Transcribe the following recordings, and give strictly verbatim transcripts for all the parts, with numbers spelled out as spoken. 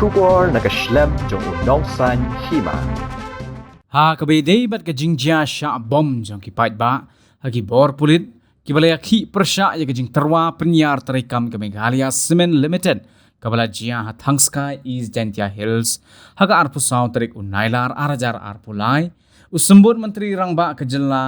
Khubor na ka shlem jong u Nongsaiñ Hima. Ha kaba ïadei bad ka jingjia shah bom jong ki paidbah ha ki bor pulit kiba la ïakhih pyrshah ïa ka jingtyrwa pynïar treikam ka Meghalaya Cement Limited kaba la jia ha Thangskai, East Jaintia Hills ha ka arphew saw tarik u Nailar ar hajar arphew lai, u Symbud Myntri Rangbah ka jylla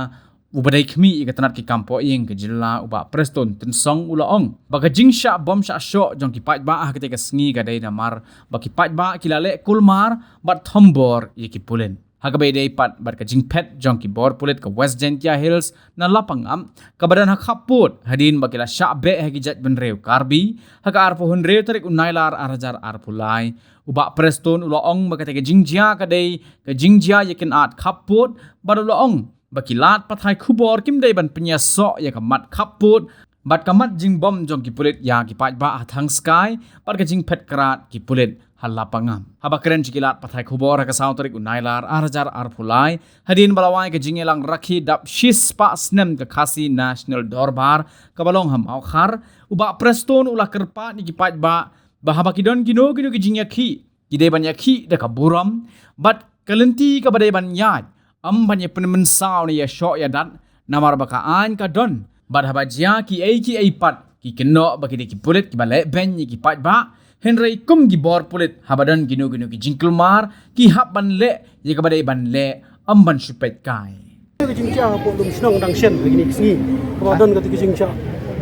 uba dei khmih ïa ka tnat ki kam pohïing ka jylla u Bah Prestone Tynsong u la ong ba ka jingshah bom shah shoh jong ki paidbah ha katei ka sngi ka dei namar ba ki paidbah ki la leh kulmar bad thombor ïa ki pulit. Ha kaba ïadei pat bad ka jingphet jong ki bor pulit ka West Jaintia Hills na Lapangap kaba don ha khappud hadien ba ki la shah beh ha ki jaitbynriew Karbi ha ka arphew hynriew tarik u Nailar ar hajar arphew lai, u Bah Prestone u la ong ba katei ka jingjia ka dei ka jingjia ïakynad khappud bad u la ong ba ki lad pathai khubor kim dei ban pynïasoh ïa ka mat khappud bad ka mat jingbom jong ki pulit ïa ki paidbah ha Thangskai bad ka jingphet krad ki pulit ha Lapangap. Haba kren sha ki lad pathai khubor ha ka saw tarik u Nailar ar hajar arphew lai hadien ba la wai ka jingïalang rakhe dap shispah snem ka Khasi National Dorbar kaba long ha Mawkhar, u Bah Prestone u la kyrpad ïa ki paidbah ba haba ki don kino kino ki jingïakhih ki dei ban ïakhih da ka burom bad ka lynti kaba dei ban ïaid, ym ban ïa pynmynsaw ne ïa shoh ïa dat namar ba ka aiñ ka don bad haba jia kiei kiei pat ki kynnoh ba ki dei ki pulit kiba leh beiñ ïa ki paidbah, hynrei kum ki bor pulit haba don kino kino ki jingkulmar ki hap ban leh ïa kaba dei ban leh, ym ban shu peit kai. Ka jingjia hapoh Lumshnong dang shen ha kine ki sngi kaba don kata ka jingshah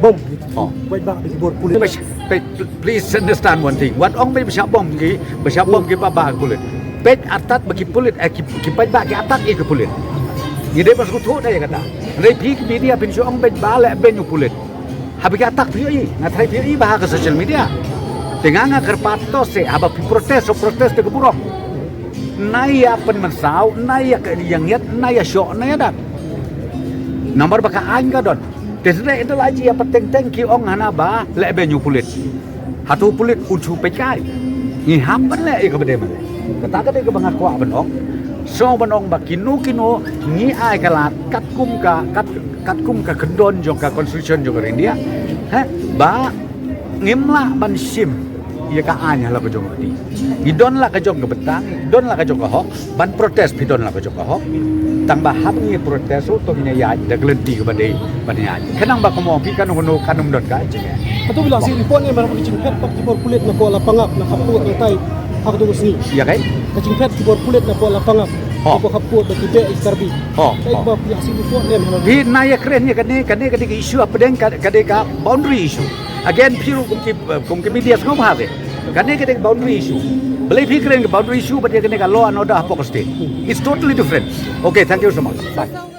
bom. Oh. Paidbah da ki bor pulit. Please, please understand one thing. Wat ong ba shah bom ki, ba shah bom ki paidbah ki pulit. Peit artat ba ki pulit, eh, ki, ki paidbah ki attack ïa ki pulit. Ngi dei ban sngewthuh da ïa kata. Hynrei phi ki media phin shu ong ba leh beiñ u pulit. Haba ki attack phi ïohi, nga tharai phi ïohi ba ha ka social media. Te nga nga kyrpad to se haba phi protest, to protest da ka burom. Nai ïa pynmynsaw, nai ïa ka ïa ngiat, nai ïa shoh, nai ïa dat. Namar ba ka aiñ ka don. Te sdei ynda la ji ïa pateng teng ki ong hana ba leh beiñ u pulit. Hato u pulit un shu peit kai? Ngi hap ban leh ïa kaba dei ban leh. Kata ka dei kaba nga kwah ban ong. Shu ban ong ba kino kino ngi ai ka lad katkum ka, kat, katkum ka kyndon jong ka constitution jong ka India. Ha? Ba ngim lah ban shim ïa ka aiñ ha la ka jong ka kti. Ngi don la ka jong ka bynta, ngi don la ka jong ka hok, ban protest phi don la ka jong ka hok. Tang ba haba ngi protest ruh to ngi ïaid da ka lynti kaba dei ban ïaid. Khnang ba kumno phi kan hunu kan ym don ka jingeh. Hato phi la sih report ne ba ka jingphet pat ki bor pulit na poh Lapangap na khappud na tai ha kato ka sngi. Ïa kai? Ka jingphet ki bor pulit na poh Lapangap. Oh. Na poh khappud ba ki beh ïa ki Karbi. Oh. Kai ba phi la sih report ne ba. Phi na ïa kren ïa kane, kane ka dei ka issue hapdeng ka, ka dei ka boundary issue. Again, phi ruh kum ki, kum ki media sngewbha te. Kane ka dei ka boundary issue. Balei phi kren ka boundary issue bad ïa kane ka law and order hapoh ka state. It's totally different. Okay, thank you so much. Bye.